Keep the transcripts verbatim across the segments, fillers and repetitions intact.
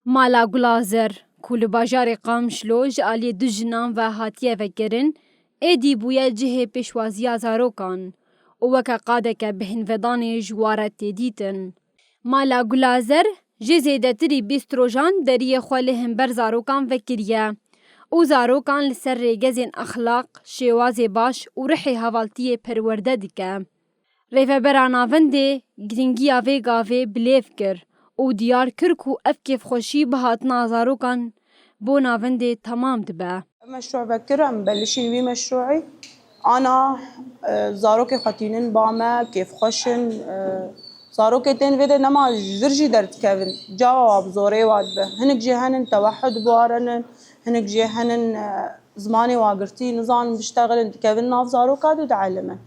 Mala Gulazer, ku li bajarê Qamişlo ji aliyê du jinan ve hatiye vekirin, êdî bûye cihê pêşwaziya zarokan û weke qadeke bêhnvedanê ji wa re tê dîtin. Mala Gulazer jê zêdetirî bîst rojan deriyê xwe li hember zarokan vekiriye û zarokan li ser rêgezên exlaq, şêwazê baş û rihê hevaltiyê perwerde dike. Rêvebera navendê giringiya vê gavê bi lêv kir û diyar kir ku ev kêfxweşî bi hatina zarokan bo navendê temam dibe. Ev meşrû vekir em belişîn vî meşrûî. Ana, e, zarokê xwe tînin ba me, kêfxweş in. E, zarokê tên vê de nema ji vir jî derdikevin. Çawa wa bi zorê wa dibe. Hinek jê henin tewehhud bi wa re nin, hinek jê henin, e, zimanê wa girtî, nizanin biştexilin, dikevin nav zaroka de dielimin.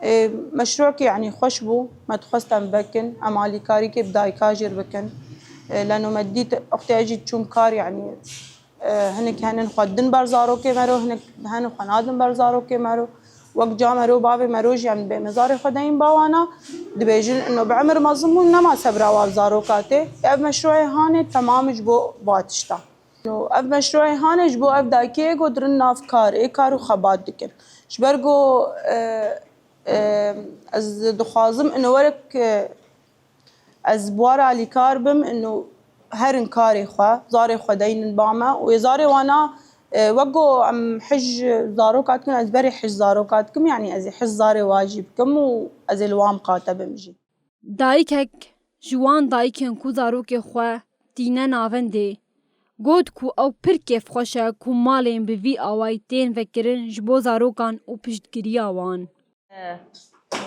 Ê, meşrûkî, yanî, xweş bû. Me dixwest em vekin, em alîkarîkê bi dayika jî bikin. Ê, leno me dît, wextê ez jî çûm kar, yanî, e, hinek henin xwe din ber zarokê me ro, hinek henin xwe nadin ber zarokê me ro. Wek ca me ro, bavê me ro jî em dibê me zarê xwe deyîn bawana, dibêjin, ino bi emir mezin bûn, nema sebra wa zaroka tê. Ev meşrûyê hanê temam ji bo va tişta. Ino ev meşrûyê hanê ji bo ev dayikê got rin nav kar, ê kar û xebat dikin. Ji ber ku, e, e, ez dixwazim ino werek, e, ez bi wa re alîkar bim, ino herin karê xwe, zarê xwe deynin ba me û ê zarê wana, e, wek ku em hij zaroka dikin, ez berê hij zaroka dikim, yanî ez ê hij zarê wa jî bikim û ez ê li wan miqate bim jî. Dayikek ji wan dayikên ku zarokê xwe tîne navendê, got ku ew pir kêfxweş e ku malên bi vî awayî tên vekirin ji bo zarokan û piştgiriya wan.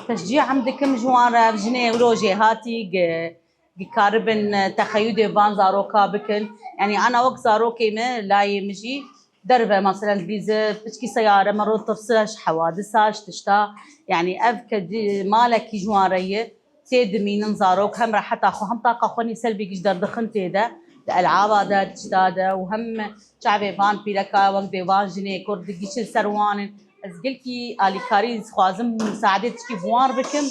Teşcî em dikim ji wan re, ev jinê wilo jêhatî gi-, gikaribin texeyûdê van zaroka bikin. Yanî ana wek zarokê me, layê min jî derve, meselen, dibîze piçkî seyare me ro tirse ji hewadisa, ji tişta. Yanî ev ke di-, malekî ji wan re ye, tê dimînin zarok, hem reheta xwe, hem taqa xwe nî ser bêgî ji derdixin tê de, di elava de, di tişta de û hem çavê van pîreka wek dê van jinê kurd digişin ser wan in. Ez gelkî alîkarî dixwazim misaedê tişkî bi wan re bikim,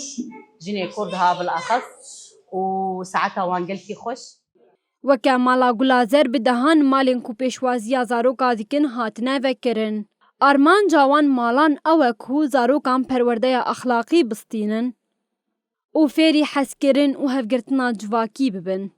jinê kurd ha bilaxas û saeta wan gelkî xweş. Weke mala Gulazer bi dehan malên ku pêşwaziya zaroka dikin hatine vekirin. Armanca wan malan ew e ku zarokan perwerdeya exlaqî bistînin û fêrî hezkirin û hevgirtina civakî bibin.